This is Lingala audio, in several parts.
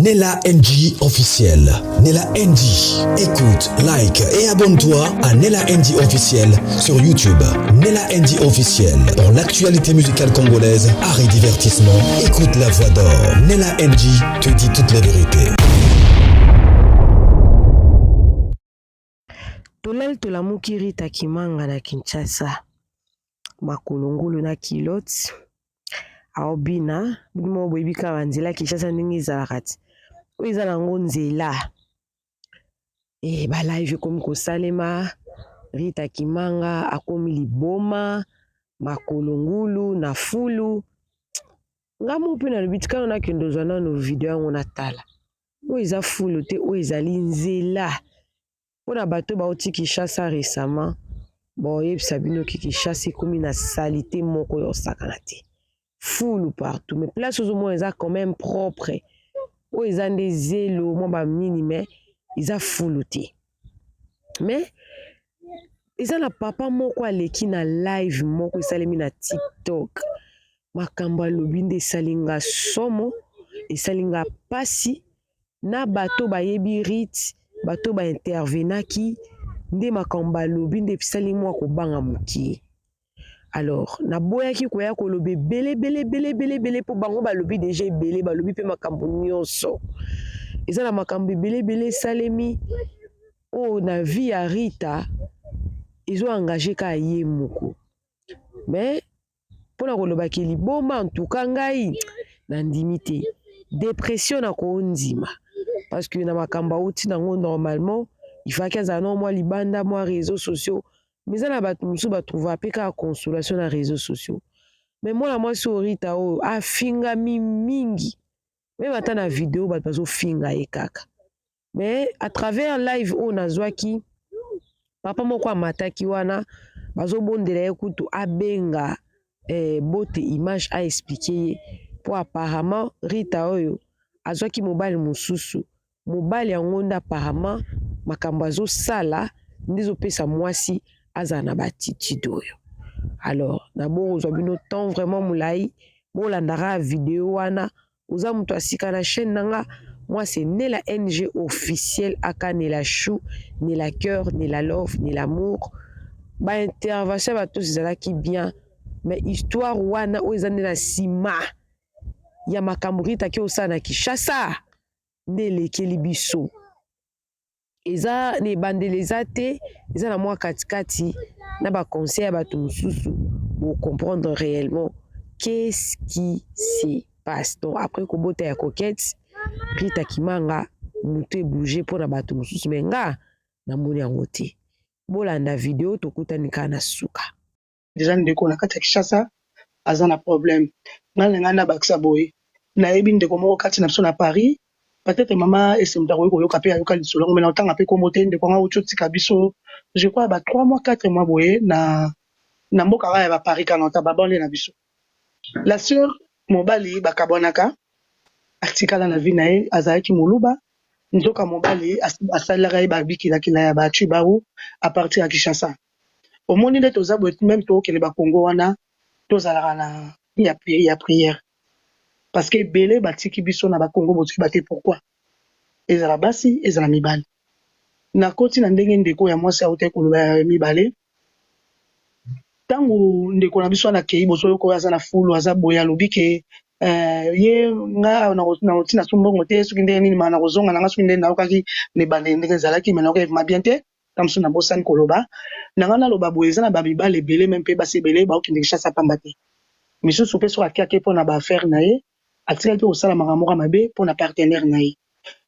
Nella NG officiel. Nella NG. Écoute, like et abonne-toi à Nella NG officiel sur YouTube. Nella NG officiel. Pour l'actualité musicale congolaise, art et divertissement, écoute la voix d'or. Nella NG te dit toutes les vérités. Tolali tolamuki Rita Kimanga na Kinshasa makolo ngulu na culotte aobina bino moko boyebi kaka banzela Kinshasa ndenge ezalaka ti oyo eza nango nzela e ba live ekomi kosalema Rita Kimanga akomi liboma makolo ngulu na fulu nga moko mpe nalobi tika nakende ozwa nano video yango natala oyo eza fulu te oyo ezali nzela mpona bato bauti Kinshasa récemment boyebisa bino ke Kinshasa ekomi na saleté moko ya osakana te fulu partout mais place ozomona eza quand même propre oyo eza nde zelo mwa banini mais eza fulu te mais eza na papa moko aleki na live moko esalemi na TikTok makambo alobi nde esali nga somo esali nga pasi na bato bayebi Rite bato baintervenaki nde makambo balobi nde esali mwa kobanga mokie alors naboyaki koya koloba ebele ebele ebele ebele ebele mpo bango balobi déjà ebele balobi mpe makambo nyonso eza na makambo ebele ebele esalemi oyo na vie ya Rita ezoengage kaka ye moko mais mpona kolobaki liboma ntuka ngai nandimi te dépression nakondima parce que na makambo auti nango normalement il fallait azala na mwa libanda mwa réseaux sociaux mais eza na bato mosusu batrouva mpe kaka consolation na réseaux sociaux mais mwana mwasi oyo Rita oyo afingami mingi même ata na video bato bazofinga ye kaka mais à travers live oyo nazwaki papa moko amataki wana bazobondela ye kutu abenga bote image aexpliquer ye mpo apparemment Rita oyo azwaki mobali mosusu mobali yango nde apparemment makambo azosala nde ezopesa mwasi azala na baattitude oyo alors nabokozwa bino temps vraiment molai bolandaka video wana oza moto asika na chaîne na nga moi c'est Nella NG officiel aka Nella Chou Nella cœur Nella love Nella amour baintervention ya bato ezalaki bien mais histoire wana oyo eza nde na nsima ya makambo Rita aki osala na Kinshasa nde elekeli biso eza na ebandeli eza te eza na mwa katikati na baconseil ya bato mosusu bocomprendre réellement qu'est-ce qui se passe. Donc après kobota ya Coquette Rita Kimanga moto ebouge mpona bato mosusu mais nga namoni yango te bolanda video tokutani kaka na suka. Deja ndeko na kati ya Kinshasa aza na problème ngai na ngai nabakisa boye nayebi ndeko moko kati na biso na Paris peut-être mama esemuta akoki koyoka mpe ayoka lisolo yango mais na otanga mpe kombo te ndeko yango auti otika biso je crois ba 3 mois 4 mois boye na mboka kaka ya baparis kana ota babanlieue na biso. La sœur mobali bakabwanaka atikala na vie na ye azalaki moluba nzoka mobali asalelaka ye babikilakila ya batshibawu à partir ya Kinshasa omoni nde toza boye même tookende bakongo wana tozalaka na ya prière parce que ebele batiki biso na bakongo botoyeba te pourquoi ezala basi ezala mibali nakoti na ndenge ndeko ya mwasi auti koloba ya mibale ntango ndeko na biso wana akei bozoyoka oyo aza na fulu aza boye alobi ke ye nga nakotina so mbongo te soki ndenge nini ma nakozonga nanga soki ndenge nayokaki na ebandeli ndenge ezalaki mais nayokaki vraiment bien te ta mosusu nabosani koloba na nga naloba boye eza na bamibale ebele même mpe basi ebele baokende Kinshasa pamba te misusu mpe soki ake ake mpona baaffaire na ye atikali mpe kosala makambo moko mabe mpona partenaire na ye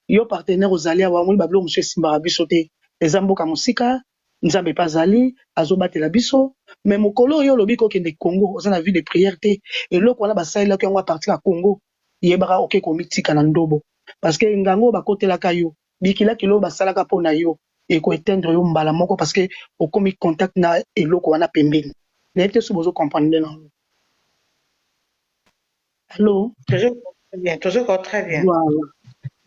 yo partenaire ozali awa omoni babiloko mosusu esimbaka biso te eza mboka mosika nzambe mpe azali azobatela biso mais mokolo oyo olobi kokende Congo oza na vie de prière te eloko wana basalelaki yango à partir ya Congo yebaka oke komitika na ndobo parce que ngango bakotelaka yo bikilakila oyo basalaka mpona yo ekoéteindre yo mbala moko parce que okomi contact na eloko wana pembeni nayebi te so bozocomprendre nde nango allo. Bien, tozoka très bien. Voilà.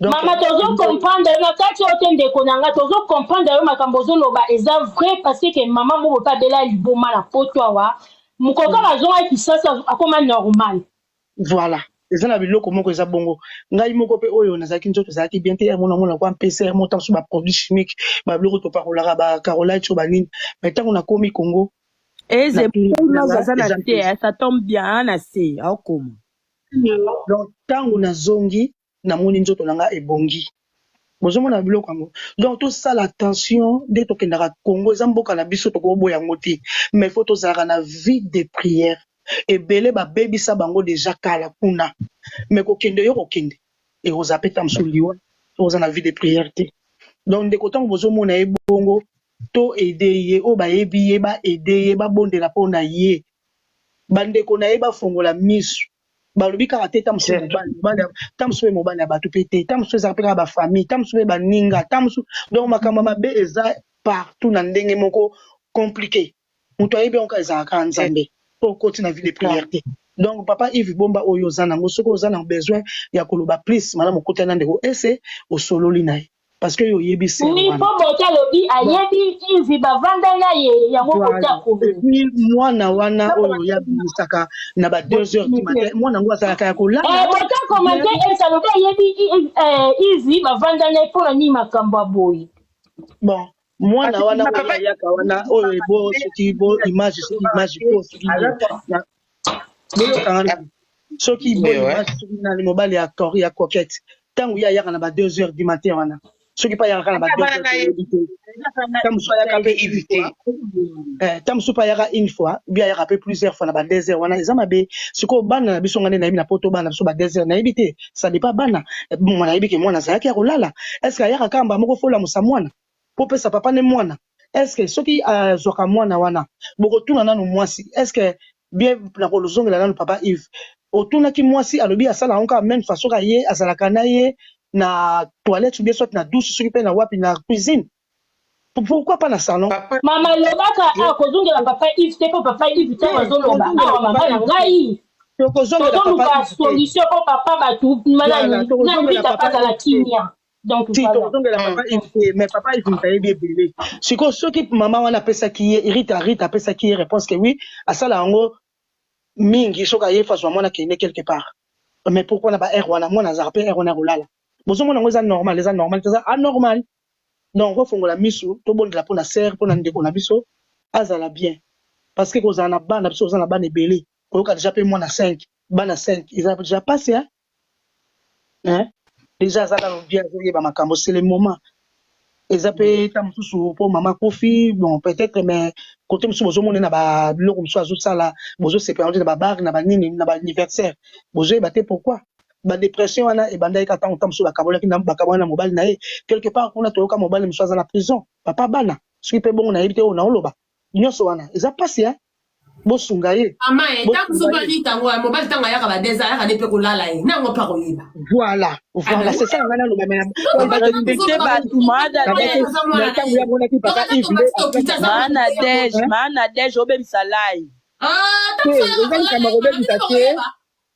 Donc, mama tozocomprendre yo na kati oyo te ndeko na nga tozocomprendre yo makambo ozoloba eza vrai parce que mama moko mpe abela liboma na poto awa mokolo kaka azongaki Kinshasa akoma normal. Voilà. Eza na biloko moko eza bongo. Ngai moko pe oyo nazalaki nzoto ezalaki bien te, heure moko namona kwa mpese, heure moko tango mosusu ba produits chimiques, ba biloko topakolaka ba carolight oyo ba nini. Mais tango nakomi Congo, Eze natuni Image nanga aza na eza se, mpese. ça tombe bien, aza na se, aokoma. Donc tango nazongi, namoni nzoto na nga ebongi. Bozomona biloko yango? Donc tosala attention nde tokendaka Congo, eza mboka na biso tokoboya yango te, mais faut tozalaka na vie de prière. Ebele babebisa bango dejà kala kuna, mais kokende yo kokende ekozala pe ta mosusu liwa, oza na vie de prière te. Donc ndeko ntango bozomona ye bongo, to aider ye, oyo bayebi ye ba aider ye, babondela mpo na ye, bandeko na ye bafongola misu. Balobi kaka te ta mosusu mobali, mobali, ta mosusu pe mobali ya bato pe te, ta mosusu ezalaka pe kaka ba famille, ta mosusu pe baninga, ta mosusu donc makambo ya mabe eza partout na ndenge moko compliqué. Moto ayebi yango kaka ezalaka kaka Nzambe, po okoti na vie de prière te. Donc papa Yves bomba oyo oza nango, soki oza na besoin ya koloba plus malamu okutani na ndeko Ese osololi na ye. Parce que yo oyebi sœur Oui, wana. po Bote alobi ayebi Yves bavanda na ye yango Bote Voilà. akomi. Et puis mwana wana oyo ye abimisaka na ba 2 heures du matin, mwana yango azalaka ya kolala. Eh, Bote akomante Ese alobi ayebi Yves bavanda na ye mpo na nini makambo ya boye. Bon, mwana wana oyo ayaka wana oyo ebo soki bo image soki image po soki nini. Boyokanga nani soki bo image soki nani mobali ya cor ya coquette ntango ye ayaka na ba 2 heures du matin wana soki mpe ayaka na ba 2 heures toyebi te ntango mosusu ayaka mpe une fois ntango mosusu mpe ayaka une fois bi ayaka mpe plusieurs fois na ba 2 heures wana eza mabe. Sikoyo bana na biso nga nde nayebi na poto bana na biso ba 2 heures nayebi te, ça dépend bana. Bon, nayebi ke mwana azalaki ya kolala, est ce que ayaka kaka mbala moko folamusa mwana po pesa papa ne mwana? Est ce que soki azwaka mwana wana bokotuna nanu mwasi est ce que bien nakozongela nanu papa Yves otunaki mwasi alobi asala yango kaka meme façon kaka ye azalaka na ye na toilette ou bien soit na douche soki pe na wapi na cuisine, pourquoi pas na salon? Mama lobaka awa kozongela papa Yves te po papa Yves tango azoloba awa mama na ngai tozoluka solution po papa batu nani Rita azala kimia. Donc Si voilà. tokozongela papa Yves te, mais papa Yves moto ayebi ebele. Sikoyo soki mama wana apesaki ye Rita, Rita apesaki ye réponse que oui, asala yango mingi soki aye fazwa mwana akende quelque part. Mais pourquoi na ba heure wana mwana azalaka pe heure wana ya kolala? Bozomona yango eza normal, eza normal te, eza anormal. Donc kofongola misu, tobondela pona sœur, pona ndeko na biso azala bien. Parce que kozala na bana biso toza na bana ebele, koyoka dejà pe mwana 5, bana 5 eza dejà pasi hein? Hein? Dejà aza nanu bien, azoyeba makambo, c'est le moment. Eza pe ta mosusu po mama akufi, bon peut-être mais côté mosusu bozomona na ba biloko mosusu azosala, bozosepela na ba bar na ba nini na ba anniversaire, bozoyeba te pourquoi. Ba dépression wana ebandaki kaka tango ta mosusu bakabolaki na bakabolaki na mobali na ye quelque part kuna toyoka mobali mosusu aza na prison, papa bana soki pe bongo nayebi te oyo naoloba nyonso wana eza pasi hein, bosunga ye. Mama ye ntango mosusu mpe Rita yango ya mobali ntango ayaka ba 2 ans ayaka nde mpe kolala ye nango mpe akoyeba. Voilà, voilà, c'est ça nga naloba mais Respecte bato maana ntango ya monaki papa Yves nde maana Dej, maana Dej obebisa live. Eza likambo ya kobebisa te.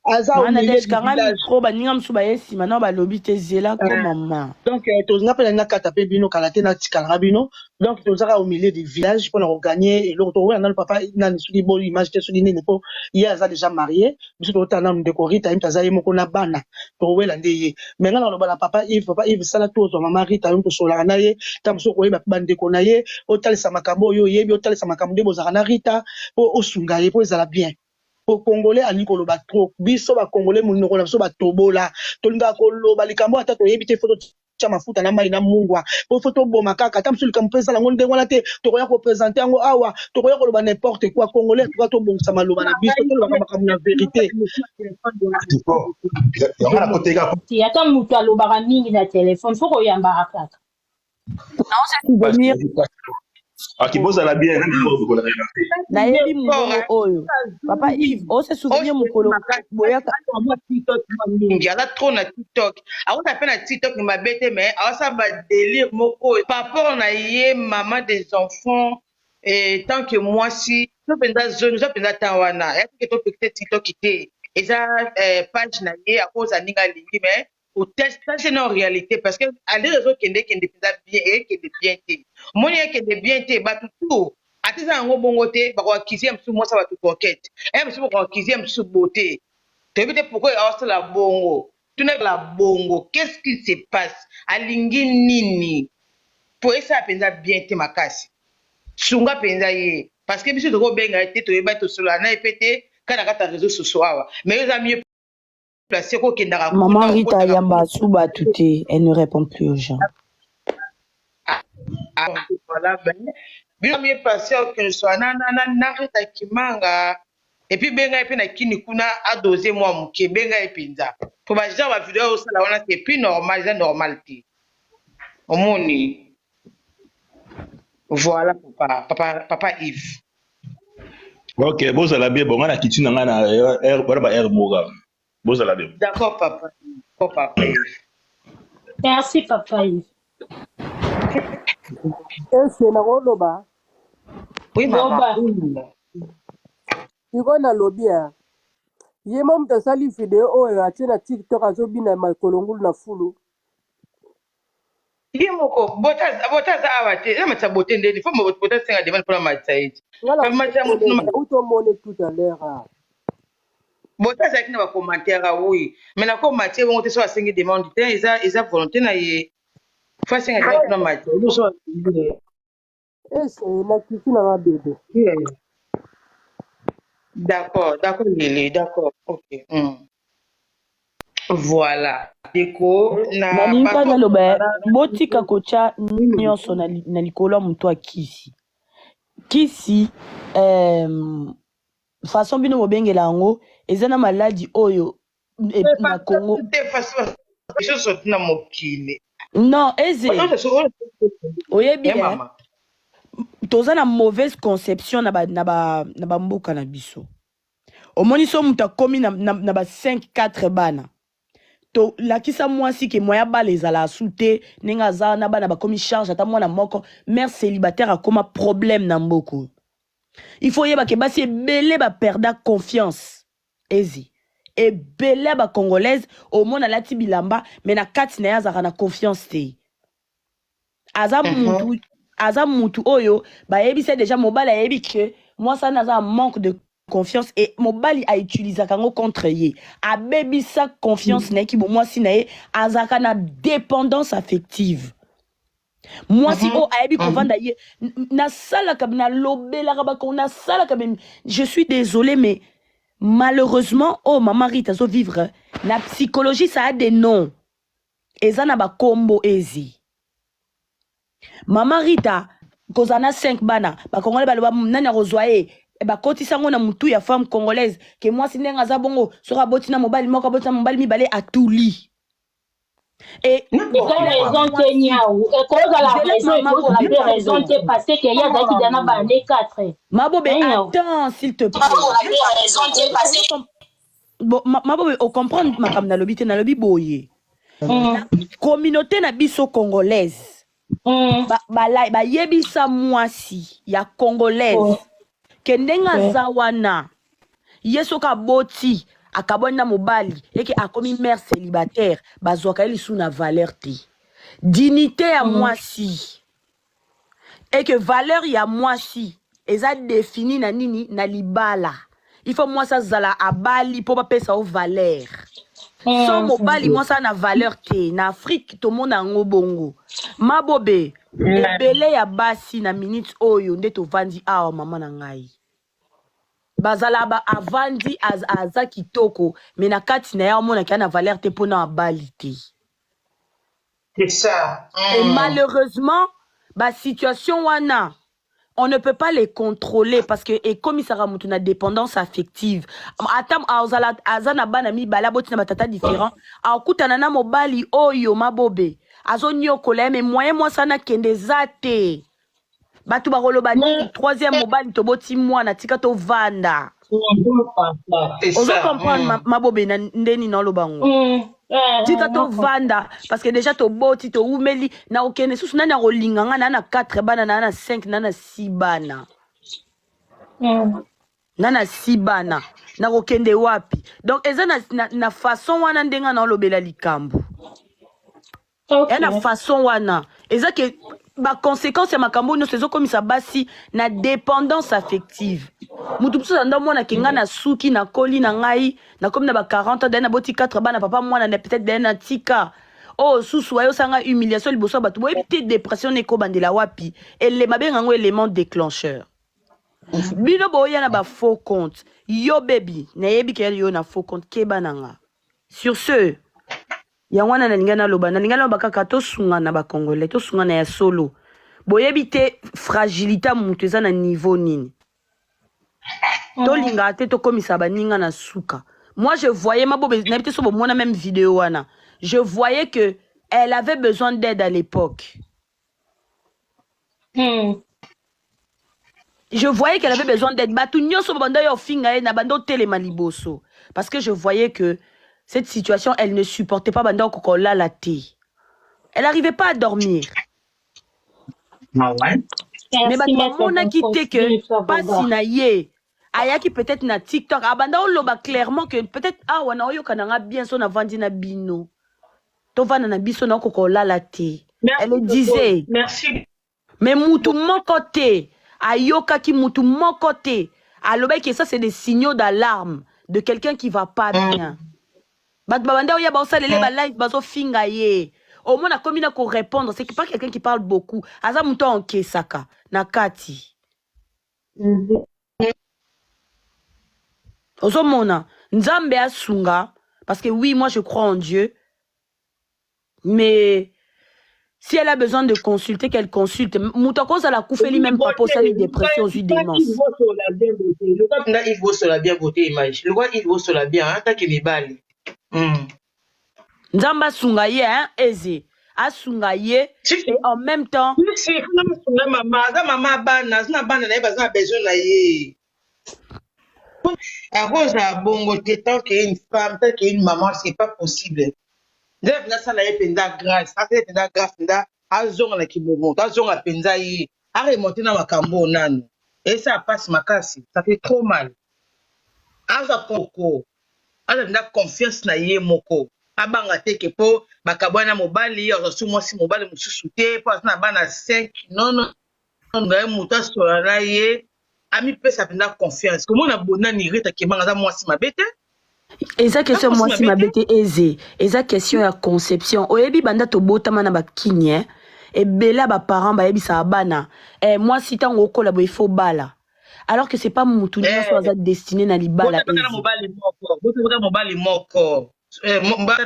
Aza au Maana milieu Dej du kanga village. micro baninga mosusu baye nsima nao balobi te zela ko mama. Donc nga pe nalingi nakata pe bino kala te natikala na bino. Donc tozaka au milieu du village pona ko gagner eloko tokowela nanu papa nani soki bo image te soki nini po ye aza dejà marie biso tokotala nanu ndeko Rita ye mutu aza ye moko na bana tokowela nde ye. Mais nga nakoloba na papa Yves, papa Yves sala tout ozwa mama Rita yo mutu osololaka na ye tango mosusu okoyeba pe ba ndeko na ye otalisa makambo oyo oyebi otalisa makambo nde bozalaka na Rita po osunga ye po ezala bien. Po congolais alingi koloba trop. Biso ba congolais munoko na biso ba tobola. Tolingaka koloba likambo ata toyebi te faut totia mafuta na mayi na mungwa. Po faut toboma kaka ata mosusu likambo pe ezala ngo ndenge wana te. Tokoya ko presenter yango awa, tokoya koloba n'importe quoi. Congolais en tout cas tobongisa maloba na biso, tolobaka makambo na verite. Te ata mutu alobaka mingi na telephone faut koyambaka kaka. Souvenir. Ok, bozala bien. Nayebi mongongo oyo. Papa Yves, o se souvenir mokolo boyaka. Mingi aza trop na TikTok. Akota pe na TikTok mabe te mais awasa ba délire moko par rapport na ye maman des enfants et tant que mwasi to penza zone oza penza temps wana ya ke to pekite TikTok te eza page na ye akoza ndenge alingi mais oteste na réalité parce que alire ezokende kende mpenza bien ekende bien te omoni ekende bien te bato tout ata eza yango bongo te bakoakize ya mosusu mwasi ya bato coquette ya mosusu bakoakize ya mosusu beauté. Toyebi te pourquoi aosala bongo. Tuna la bongo qu'est-ce qui se passe? Alingi nini? Po esala penza bien te makasi. Sunga penza ye parce que biso toko benga ye te toyeba tosolola na ye pe te kaka na kati ya reseaux sociaux awa mais yo oza mieux place ko kendaka kuna Maman Rita okotaka ayamba kuna. sous batu te, elle ne répond plus aux gens. Ah, voilà, ben, bino mieux place okende soa na, na, na, na Rita Kimanga et puis benga ye pe na kini kuna a doser mwa moke, benga ye penza po ba genre ba video osala wana c'est plus normal, eza normal te, omoni. Voilà papa, papa, papa Yves. Ok, bozala bien, bon nga na kiti na nga na heure wana ba heure moko. Bozala bien. D'accord papa, d'accord papa Yves. Merci papa Yves. Ese nakoloba Oui maman. Loba. Sikoyo nalobi ya ye mo moto asali video oyo atie na TikTok azobina makolo ngulu na fulu. Ye moko bota bota aza awa te eza matisa bote ndeni fo bota asenga demande mpona matisa ye ti Nga na matisa motu nauti omone tout à l'heure ah. Bota azalaki na ba commentaire ah oui mais nako matie bongo te so asengi demande te eza eza volonté na ye fo asenga demande mpona matie ye so Ese nakiti na nga bebe. D'accord, d'accord Lili, d'accord. OK. Voilà. Ndeko na Nalingi kaka bato naloba botika kotya nyonso na, li- na likolo ya moto ya kisi. Kisi eh, façon bino bobengela yango eza na maladi oyo e, na Congo. te façon lisusu na mokili. Non, eze oyebi Eh eh, mama. toza na mauvaise conception na ba, na ba, na ba mboka na biso. Omoni so moto akomi na, na, na ba 5 4 bana tolakisa mwasi ke moya bala ezala asu te ndenge aza na bana bakomi charge ata mwana moko mère célibataire akoma problème na mboka oyo. Il faut oyeba ke basi ebele ba perda confiance ezi ebele ya ba congolaise omona alati bilamba mais na kati na ye azalaka na confiance te aza mutu aza mutu oyo bayebisa deja mobali ayebi ke mwasi wana aza na manque de confiance et mobali a utilisaka yango contre ye abebisa confiance na ye kibo mwasi na ye azalaka na dépendance affective mwasi oyo ayebi kovanda ye nasalaka nalobelaka bako nasalaka je suis désolé mais malheureusement oyo mama Rita azo vivre na psychologie ça a des noms eza na bakombo ezi mama Rita kozala na 5 bana bakongole baloba nani akozwa ye bakotisa yango na mutu ya femme congolaise ke mwasi ndenge aza bongo soki aboti na mobali moko aboti na mobali mibale atuli e Eza raison te niawu ekozala Nzela raison mama ekozala Bobe, mpe raison pardon. te parce que ye azalaki deja na bana nde 4 Mabobe, Hein, niawu attends s'il te plaît. Bon, Mabobe, o comprendre makambo nalobi te nalobi boye. Na communauté na biso congolaise bayebisa mwasi ya congolaise ke ndenge aza wana ye soki aboti akabwani na mobali eke akomi mère célibataire bazwaka ye lisusu na valeur te dignité ya mwasi eke valeur ya mwasi eza défini na nini na libala il faut mwasi azala abali mpo bapesa yo valeur so mobali mwasi aza na valeur te na Afrique tomona yango bongo mabobe ebele ya basi na minute oyo nde tovandi awa mama na ngai bazala ba avandi aza kitoko me na kati na ye amonaki na valeur te mpona abali te. C'est ça. Et malheureusement, ba situation wana, on ne peut pas les contrôler parce que ekomisaka mutu na dépendance affective. Ata azala aza na bana mibale aboti na batata différent, akutana na mobali oyo mabobe azoniokola ye mais moyen mwasi wana akende eza te. Bato bakoloba nini? Troisième mobali toboti mwana tika tovanda. C'est Ozo ça. comprendre mabobe na ndeni na oloba ngo. Tika tovanda parce que déjà toboti toumeli na okende susu nani akolinga nga na na 4 bana na na 5 na na 6 bana na na 6 bana nakokende wapi? Donc eza na, na, na façon wana ndenge na olobela likambo. Ya na façon wana eza ke Ba conséquences ya makambo nyonso ezokomisa basi na dépendance affective. Mutu mosusu anda omona ke ngai nasuki nakoli na ngai nakomi na ba 40 ans daye naboti 4 bana papa mwana na peut-être daye natika oyo susu aye osala ngai humiliation liboso ya bato boyebi te dépression na ekobandela wapi elema benga yango élément déclencheur bino boya na ba faux compte yo bebi nayebi ke yo na faux compte keba na nga sur ce Yango wana nalinga naloba, nalinga naloba kaka tosungana ba congolais, tosungana ya solo. Boyebi te fragilité ya mutu eza na niveau nini. Tolingaka te tokomisa baninga na suka. Moi je voyais mabobe nayebi te so bomona même video wana. Je voyais que elle avait besoin d'aide à l'époque. Je voyais qu'elle avait besoin d'aide. Batu nyonso banda yo finga ye na banda otelema liboso. Parce que je voyais que cette situation, elle ne supportait pas banda okokolala te. Elle n'arrivait pas à dormir. Ah ouais? Mais Merci, bato maître bamonaki te Bonfons. que Ministre pasi avocat. na ye ayaki peut-être na TikTok abanda oloba clairement que peut-être awa na oyoka na nga bien so navandi na bino tovanda na biso na okoka olala te. Elle Merci le beaucoup. disait. Merci. Mais mutu moko te ayokaki mutu moko te alobaki que ça c'est des signaux d'alarme de quelqu'un qui va pas bien. Bato babanda oya baosalele ba live bazofinga ye. Omona akomi na ko répondre, c'est pas quelqu'un qui parle beaucoup. Aza mutu ankesaka na kati. Ozomona Nzambe asunga parce que oui, moi je crois en Dieu, mais si elle a besoin de consulter, qu'elle consulte. Moto akozala akufeli même papa osali dépression ozwi démence. Luka Yves Bosola bien beauté image. Luka Yves Bosola bien, hein, tant que mibali. Nzambe asunga ye, hein, eze. Asunga ye Si, et en même temps si, si, asunga mama, aza mama bana, aza na bana na ye baza na besoin na ye. Akozala bongo te tant que une femme, tant que une maman, c'est pas possible. Nzambe mpenza asala ye mpenza grâce, asala ye mpenza grâce mpenza azonga na kimomoto, azonga mpenza ye, aremonte na makambo oyo nanu. Esala mpasi makasi, ça fait trop mal. Aza koko, aza mpenza confiance na ye moko. Abanga te ke mpo bakabwana na mobali, azwa su mwasi mobali mosusu te, mpo aza na bana 5. Non, non, ngai moto asola na ye, amipesa mpenza confiance. Komona bonani Rita Kemanga aza mwasi mabe te. Eza question Aza mwasi mwasi mabe mabe te eze, eza question ya conception. Oyebi banda tobotama na bakini eh? Ebele ya baparents bayebisaka bana eh, mwasi ntango okola boye faut bala, alors que c'est pas mutu nyonso aza destiné na libala. Botaka na eze mobali moko, botaka mobali moko.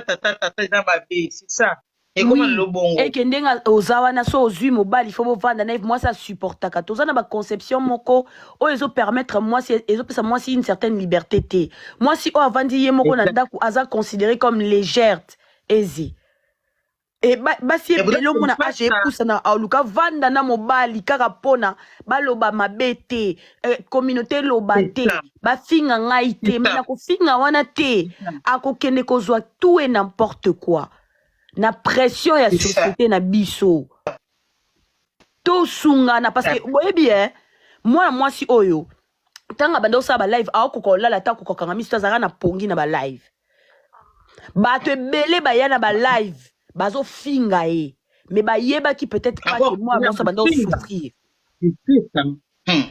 Tata tata eza mabe, c'est ça. Ekoma Oui, lelo bongo. eke ndenge oza wana so ozwi mobali fo bovanda na ye mwasi asupportaka. Toza na baconception moko oyo ezopermettre mwasi, ezopesa mwasi une certaine liberté te. Mwasi oyo avandi ye moko na ndako aza considéré comme légère ezi. E basi Et ebele omona pourtant, age epusana aluka vanda na mobali kaka mpona baloba mabe te, communauté eloba C'est te, ça. bafinga ngai te, C'est mais ça. na kofinga wana te akokende kozwa tout et n'importe quoi na pression ya C'est ça. société na biso. Tosungana parce que boyebi eh, mwana mwasi oyo ntango abanda kosala ba live aokoka kolala ata akoka kokanga miso, azalaka na pongi na ba live. Bato ebele baya na ba live bazofinga ye, mais bayebaki peut-être pas que mwana mwasi abanda kosouffrir.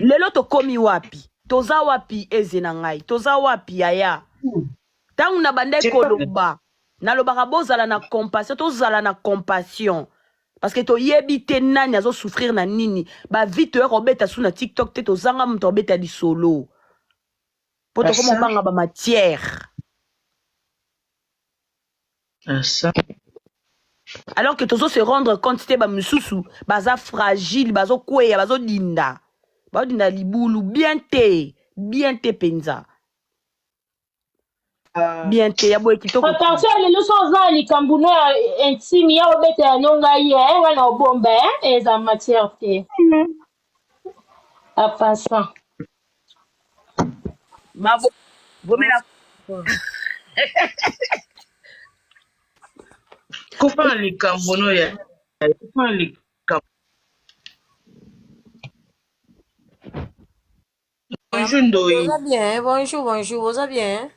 Lelo tokomi wapi? Toza wapi eze na ngai? Toza wapi yaya? Ntango na bandaki koloba, nalobaka bozala na compassion, tozala na compassion parce que toyebi te nani azosouffrir na nini. Bavi toya kobeta su na TikTok te, tozanga moto abeta lisolo po tokoma obanga bamatière, alors que tozo se rendre compte te bamisusu baza fragile, bazokweya, bazodinda, bazodinda libulu bien te, bien te mpenza, bien te ya boye kitoko te. Attention, lelo so oza na likambo no ya intime ya obetela no ngai ye nga na obomba eza matière te. En passant. Mabo vomela. Kofa na likambo no ya kofa na likambo. Bonjour Ndoyi. Boza bien, bonjour, bonjour, boza bien.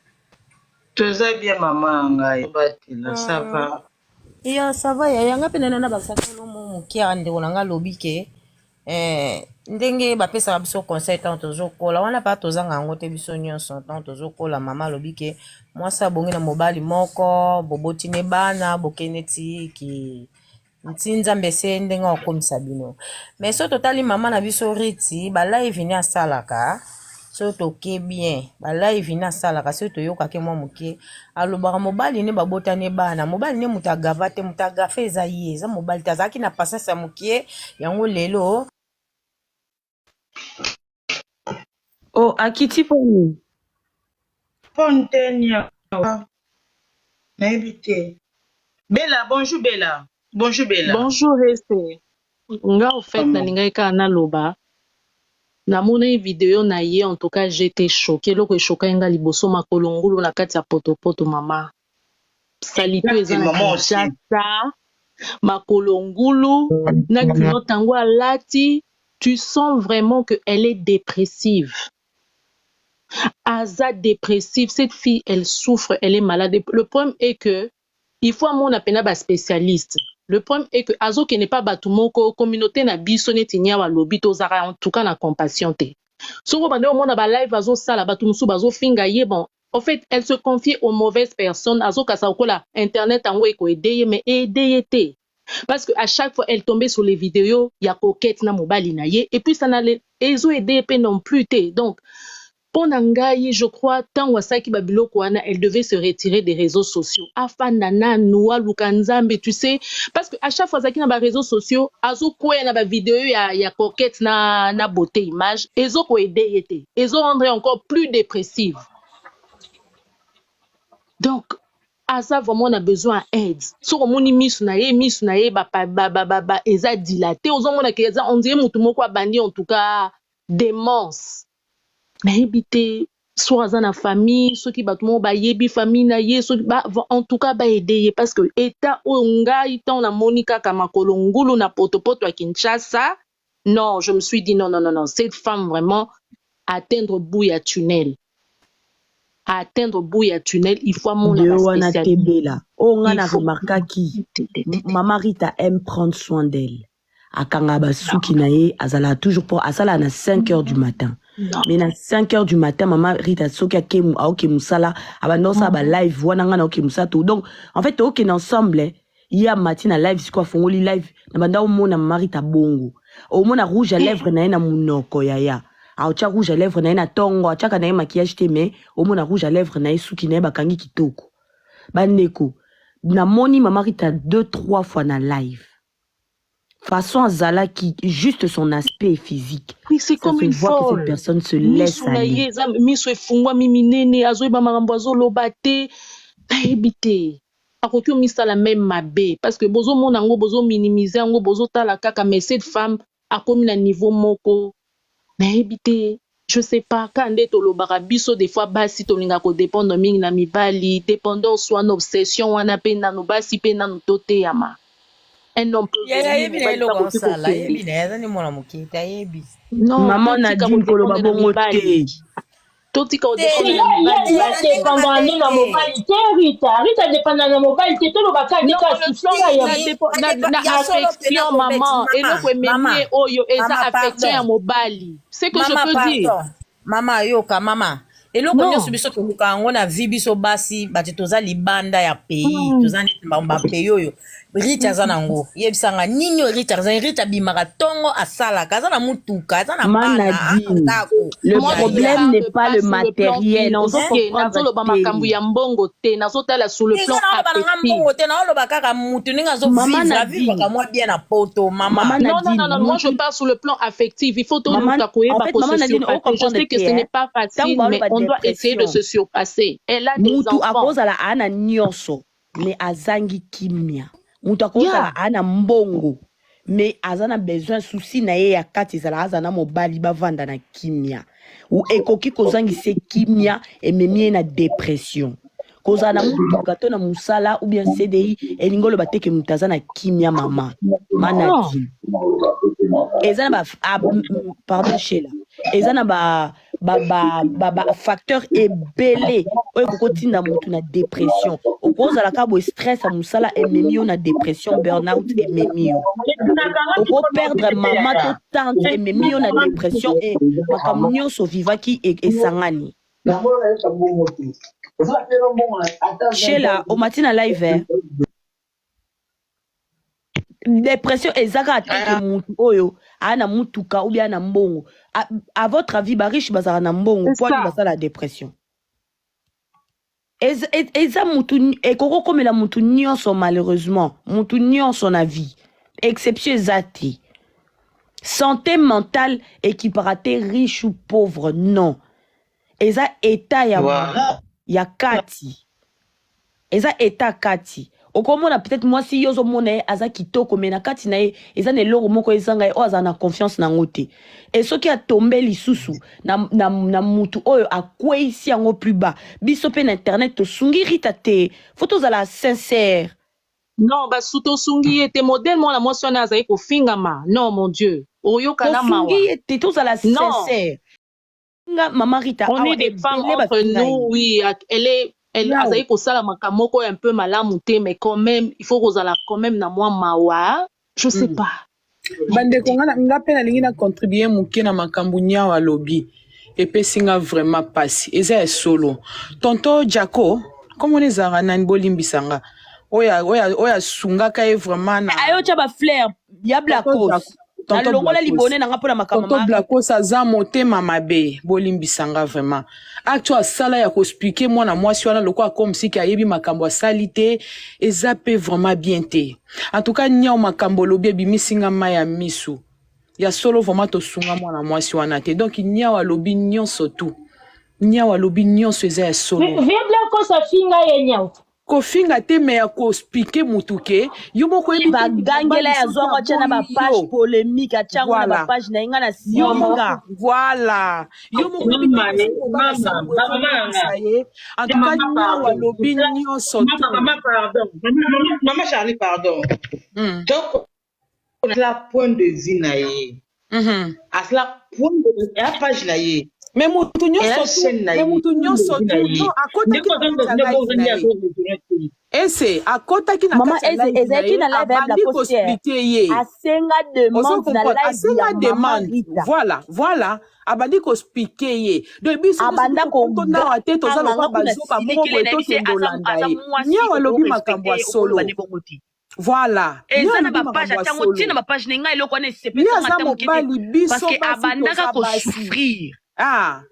Toza bien mama ya ngai. Batela, ça va. Ya, ça va, ya yanga pe nana na basakolo momo. moke awa ndeko na ngai alobi ke eh, ndenge bapesaka biso conseil ntango tozokola wana mpa tozanga yango te biso nyonso ntango tozokola mama alobi ke mwasi abongi na mobali moko boboti ne bana bokende ti ki nti nzambe se ndenge akokomisa bino mais soki totali mama na biso riti balive ne asalaka soki toke bien balive ne asalaka soki toyokaki mwa moke alobaka mobali ne babotani bana mobali ne moto agava te moto agafe eza ye eza mobali te azalaki na patience ya moke yango lelo Oh, akiti mpo nini? Phone te niawa. Nayebi te. Bella, bonjour Bella. Bonjour Bella. Bonjour Ese. Nga au fait Maman. nalingaki kaka naloba namonaki video na ye en tout cas j'étais choquée eloko eshokaki nga liboso makolo ngulu na kati ya potopoto mama salite oyo eza na Exactement, moi aussi. Kinshasa makolo ngulu na culotte yango alati tu sens vraiment que elle est dépressive aza dépressive cette fille elle souffre elle est malade le problème est que il faut amona pena ba spécialiste le problème est que azokende pa bato moko communauté na biso neti niawa alobi tozalaka en tout cas na compassion te soki obandi omona ba live azosala bato mosusu bazofinga ye bon en fait elle se confie aux mauvaises personnes azokasa lokola internet yango ekoede ye mais eede ye te parce que à chaque fois elle tombait sur les vidéos ya coquette na mobali na ye et puis ça n'allait ezoede ye mpe non plus te donc mpo na ngai je crois ntango asalaki babiloko wana elle devait se retirer des réseaux sociaux afanda nanu aluka nzambe tu sais parce que à chaque fois azalaki na baréseaux sociaux azokweya na bavideo ya coquette na beauté image ezokoede ye te ezorendre encore plus dépressive donc aza vraiment na besoin ya aide soki omoni misu na ye misu na ye ba, ba, ba, ba, ba, eza dilate ozomona ke eza on dirait motu moko abandi en tout cas démence nayebi te soit aza na famille soki bato moko bayebi famille na ye soki ba, en tout cas baede ye parce que état oyo ngai ntango namoni kaka makolo ngulu na potopoto ya Kinshasa non je me suis dit non non non non cette femme vraiment atteindre bout ya tunnel atteindre bout ya tunnel il faut amona Video wana baspécialiste tebela oyo nga il na faut remarkaki mama Rita aime prendre soin d'elle akanga basuki na ye azalaka toujours po asalaka na 5 heures du matin non mais na 5 heures du matin mama Rita soki ake aoke mosala abanda osala ba live wana nga na oke mosala to donc en fait tookende ensemble eh. Ye amati na live sikoyo afongoli live na banda omona mama Rita bongo omona rouge à lèvre na ye na munoko yaya aotya rouge à lèvre na ye na tongo atiaka na ye maquillage te mais omona rouge à lèvre na ye suki na ye bakangi kitoko bandeko namoni mama Rita deux trois fois na live façon azalaki juste son aspect physique oui c'est ça comme se une voit que cette folle personne se laisse misu na ye aller eza miso efungwami minene azoyeba makambo azoloba te nayebi te akoki omisala meme mabe parce que bozomona yango bozominimize yango bozotala kaka mais cette femme akomi na niveau moko nayebi te je sais pas ka nde tolobaka biso des fois basi tolingaka kodépendre mingi na mibali dépendance wana obsession wana mpe nanu basi mpe nanu toteyama un homme peut Yaya venir ayebi na ye mobali mpe eloko akoki asala kokende ayebi na ye aza nde mwana moke te ayebi non maman totika Nadine koloba kodépendre na bongo mibali te totika te kodépendre ye na mibali ye na basi ndenge dépendant mabe nde na te mobali te Rita Rita dépendant na mobali te toloba kaka nde non kaka le souci plan ya na, depo, na, na ya solo mpena affection kobeti maman mama eloko ememi mama ye oyo eza mama affection ya pardon mobali c'est que je mama peux dire pardon mama yoka mama eloko nyonso non biso toluka yango na vie biso basi bato toza libanda ya pays toza neti bapays oyo Rita aza nango yebisanga nini oyo Rita aza Rita abimaka ntongo asalaka aza na mutuka aza na Ma bana aza na Nadine, ndako le moi je ne problème n'est parle pas pas le sur le plan matériel. Ozo financier comprendre nazoloba makambo te. ya mbongo te nazotala sur le eza plan naoloba nanga affectif mbongo te naoloba kaka mutu ndenge Maman azovivre avivaka Nadine, mwa bien na poto mama Maman Non, non, Nadine, non, non, moi je mutu, parle sur le plan affectif. Il faut maman, toluka en koyeba fait, ko maman se Nadine, o surpasser. Je comprendre sais que te, ce hein. n'est pas Tango facile, mais baloba on doit essayer de dépression, se surpasser. Elle a des mutu enfants. akozala aa na nyonso, mais azangi kimia. Mutu akozala Yeah. aa na mbongo, mais aza na besoin souci na ye ya kati ezala aza na mobali bavanda na kimia. Ou ekoki kozangisa ye kimia ememi ye na dépression. Kozala na mutuka to na mosala ou bien CDI elingi oloba te ke mutu aza na kimia mama. Ma Non. Nadine. Eza na ba ah, pardon Sheila. Eza na ba ba ba ba, ba facteur ebele oyo ekokotinda mutu na dépression. Okozala kaka boye, stress ya mosala ememi yo na dépression, burnout ememi yo. Okoperdre mama to tante, ememi yo na dépression e makambo nyonso ovivaki esangani. Shela, omati na live eh? Dépression eza kaka te ke mutu oyo aya na mutuka ou bien aya na mbongo. À votre avis, bariche bazalaka na mbongo C'est po ani ça. basala dépression? Eza mutu ekoki kokomela mutu nyonso. Malheureusement, mutu nyonso na vie, exception eza te. Santé mentale ekipaka te riche ou pauvre, non. Eza état ya mutu ya kati, eza état kati. Okomona peut-être mwasi yo ozomona ye aza kitoko, mais na kati na ye eza na eloko moko ezanga ye, oyo azala na confiance nango te. E soki atombe lisusu na mutu oyo akweyisi yango plus bas. Biso mpe na internet tosungi Rita te, faut tozala sincère. Non, basu tosungi ye te. Modèle mwana mwasi wana azali kofingama, non, mon Dieu, oyoka na mawa. Tosungi ye te, tozala Non. sincère. Nga mama Rita On awa est des femmes ebele entre bafinga ye. nous, oui, elle est elle Yao. azali kosala makambo moko un peu malamu te, mais quand même il faut kozala quand même na mwa mawa, je sais pas. Bandeko, nga mpe nalingi na contribue moke na makambo Nyawo alobi. Epesi nga vraiment mpasi. Eza ya solo, tonton Jako, komona ezalaka nani, bolimbisa nga, oyo asungaka ye vraiment na Ayo tya bafleur ya tonton Blacos. Jako, tonton Nalongola Blacos. libone na nga mpona makambo Tonton ma Blacos aza motema mabe, bolimbisa nga vraiment. Acte oyo asala ya koexpliquer mwana mwasi wana lokola comme siki ayebi makambo asali te, eza mpe vraiment bien te. En tout cas, Niao, makambo olobi ebimisi nga mai ya misu. Ya solo, vraiment tosunga mwana mwasi wana te. Donc Niao alobi nyonso tu, Niao alobi nyonso eza ya solo. Vieux Blacos afinga ye, Nyao? Kofinga te, mais ya koexpliquer mutu ke yo moko oyebi te. Bagangela Mobali ya soki zwango, atya na aboyi bapage yo polémique, atya yango na voilà bapage na ye. Nga na yo moko silika. Voilà, yo moko oyebi te Mama, ke soki mobali mama, asali boye, mama na nga. fobongisa ye. En tout cas, Mama, Niao pardon. alobi nyonso Mama, tu. mama, pardon. Mama, mama Charlie, pardon. Donc asala point de vue na ye, asala point de ya page na ye. Mais mutu Eya nyonso tu chaîne na mais ye, mutu point de nyonso vue na tu ye. Non, akotaki Ndenge na kati ya live na ye, ese akotaki na Mama kati ya eze live na ezalaki ye, na live ya abandi Blacos te. koexpliquer ye. Asenga Ozo demande na comprendre? live ya Asenga mama demande. Rita. Voilà, abandi koexpliquer ye. Donc biso nyonso Abanda tonawa te, toza koganga. lokwa Nga kuna bazoba moko silikele boye, nayebi te. tokende Aza olanda aza ye. mwasi, Niao alobi makambo okorespecte ya ye, okoloba solo. nde bongo te. Voilà, Niao Eza na alobi bapage makambo ya atiango solo. ntina bapage na ngai. Eloko wana Ye esepesanga aza ata moke te, mobali, biso parce que basi abandaka toza basi. kosouffrir. Ah,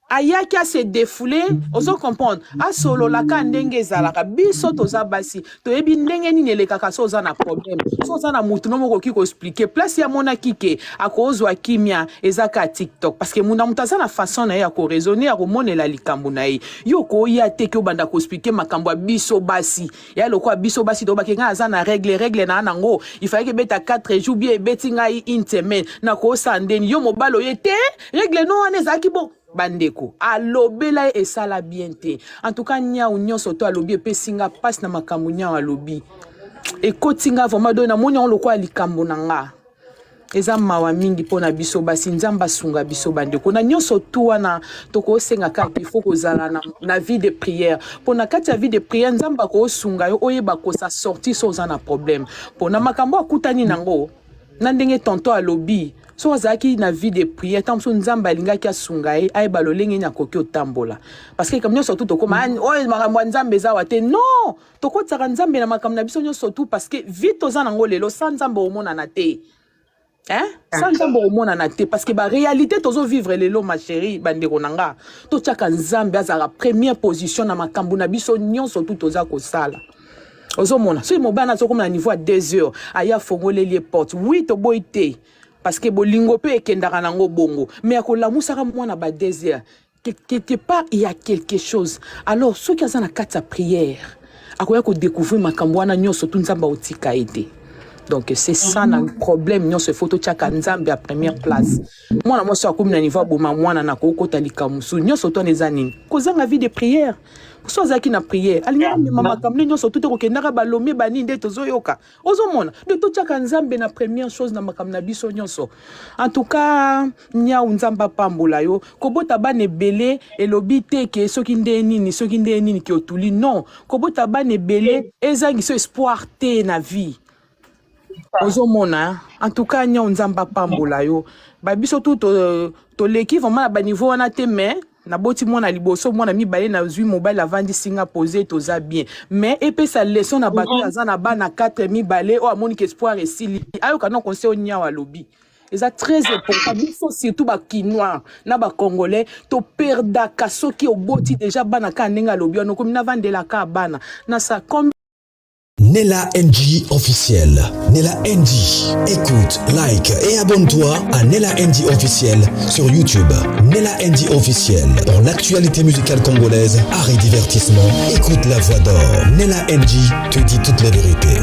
ayaki ase défoule, ozo comprendre? Asololaka ndenge ezalaka. Biso toza basi, toyebi ndenge nini elekaka. So oza na problème, so oza na mutu no moko okoki koexpliquer, place ye amonaki ke akozwa kimia eza ka TikTok, parce que muna moto aza na façon na ye ya koraisonner, ya komonela likambo na ye. Yo koya te ke obanda koexpliquer makambo ya biso basi ya lokola biso basi tobaki. Ngai aza na règle na nango, ifalaki ebeta 4 jours, bien ebeti ngai une semaine, nakosala ndeni? Yo mobali oye te, règle no wana ezalaki bo. Bandeko, alobela ye esala bien te. En tout cas, Niau nyonso to alobi epesi nga mpasi na makambo Niau alobi, ekoti nga vraiment. Donc namoni yango lokola likambo na nga. Eza mawa mingi mpo na biso basi. Nzambe asunga biso, bandeko. Na nyonso tu wana, tokosenga kaka, il faut kozala na vie de prière, mpo na kati ya vie de prière, Nzambe akosunga yo oyeba kosa sortir so oza na problème. Mpo na makambo akutani nango na ndenge tonton alobi, so azalaki na vie de prière, ntango mosusu Nzambe alingaki asunga ye, ayeba lolenge nini akoki otambola. Parce que nyonso tu tokóma oyo makambo ya Nzambe eza awa te. Non, tokotisaka Nzambe na makambo na biso nyonso tu, parce que vie toza nango lelo, sa Nzambe omonana te, hein? Sa Nzambe omonana te, parce que baréalité tozovivre lelo, ma chérie. Bandeko na nga, totiaka Nzambe azalaka première position na makambo na biso nyonso tu toza kosala. Ozomona soki mobali azokoma na niveau ya 2 heures, aya afongoleli ye porte. Oui, toboyi te, parce que bolingo mpe ekendaka nango bongo, mais akolamusaka mwana ba 2 heures, quelque part il y a quelque chose. Alors soki aza na kati ya prière, akoya kodécouvrir makambo wana nyonso tu. Nzambe aotika ye te. Donc c'est ça na problème nyonso, il faut totiaka Nzambe ya première place. Mwana mwasi akomi na niveau aboma mwana na kokota likambo mosusu nyonso to wana eza nini? Kozanga vie de prière. So azalaki na prière, alingaki amema makambo nde nyonso tu te, kokendaka balomie banini nde tozoyoka. Ozomona nde totiaka Nzambe na première chose na makambo na biso nyonso. En tout cas, Nyau, Nzambe apambola yo. Kobota bana ebele elobi te ke soki nde nini, soki nde nini ke otuli. Non, kobota bana ebele ezangi so espoir te na vie. Ozomona, en tout cas, Nyau, Nzambe apambola yo. Babiso tu toleki vraiment na baniveau wana te, mais naboti mwana liboso, mwana mibale, nazwi mobali, avandisi nga, pose, toza bien. Mais epesa leçon na bato oyo aza na bana 4, mibale, oyo amoniki espoir esili, ayoka no conseil oyo Nyau alobi. Eza très important. Biso surtout Bakinois na Bacongolais toperdaka. Soki oboti déjà bana, kaka ndenge alobi wana, okomi navandelaka bana nasa. Nella NG officiel. Nella NG. Écoute, like et abonne-toi à Nella NG officiel sur YouTube. Nella NG officiel. Pour l'actualité musicale congolaise, art et divertissement, écoute la voix d'or. Nella NG te dit toute la vérité.